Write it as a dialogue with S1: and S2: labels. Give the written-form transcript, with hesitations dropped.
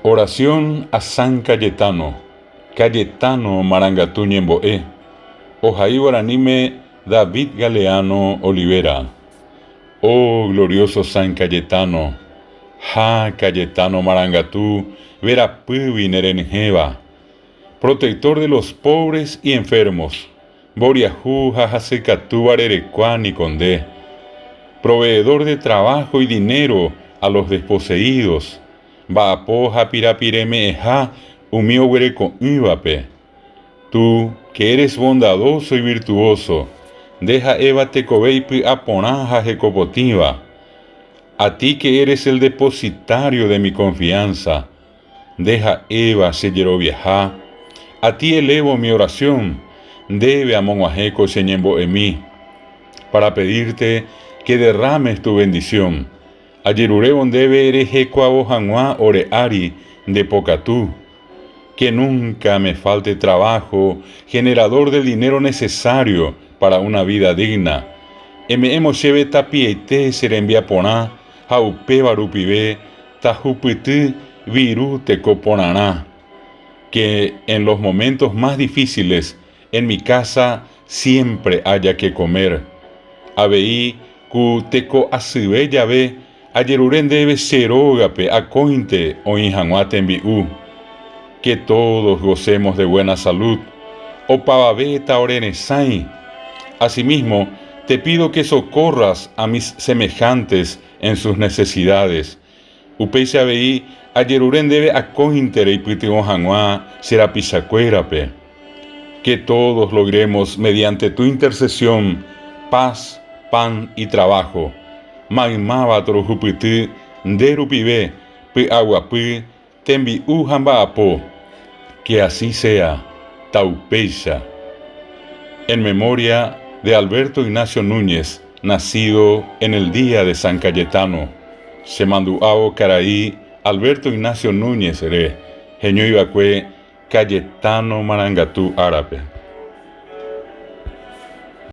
S1: Oración a San Cayetano, Cayetano marangatu ñembo'e, ohai guaraníme David Galeano Olivera. Oh glorioso San Cayetano, ha Cayetano marangatu verapýgui nerenyhẽva, protector de los pobres y enfermos, mboriahu ha hasykatúva rerekua niko nde, proveedor de trabajo y dinero a los desposeídos, mba'apo ha pirapire me'ẽha umi oguereko'ỹvape. Tú, que eres bondadoso y virtuoso, nde ha'éva tekove ipy'aporã ha hekopotĩva. A ti que eres el depositario de mi confianza, nde ha'éva che jeroviaha. A ti elevo mi oración, ndéve amog̃uahẽ ko che ñembo'emi, para pedirte que derrames tu bendición. Ajerurévo ndéve rehekuavo hag̃ua ore ári nde pokatu. Que nunca me falte trabajo, generador del dinero necesario para una vida digna. Eme'ẽmo chéve tapiaite che rembiaporã ha upéva rupive tahupyty viru teko porãrã. Que en los momentos más difíciles en mi casa siempre haya que comer. Avei ku teko asyve jave ajerure ndéve che rógape akóinte oĩ hag̃ua tembi'u. Que todos gocemos de buena salud, opavave taoreresãi. Asimismo, te pido que socorras a mis semejantes en sus necesidades. Upéicha avei ajerure ndéve akóinte reipytyvõ hag̃ua che rapichakuérape. Que todos logremos mediante tu intercesión paz, pan y trabajo. Maymáva torohupyty nde rupive py'aguapy, tembi'u ha mba'apo. Que así sea. Taupéicha. En memoria de Alberto Ignacio Núñez, nacido en el día de San Cayetano. Chemandu'ávo karai Alberto Ignacio Núñez-re, heñoiva'ekue Cayetano marangatu árape.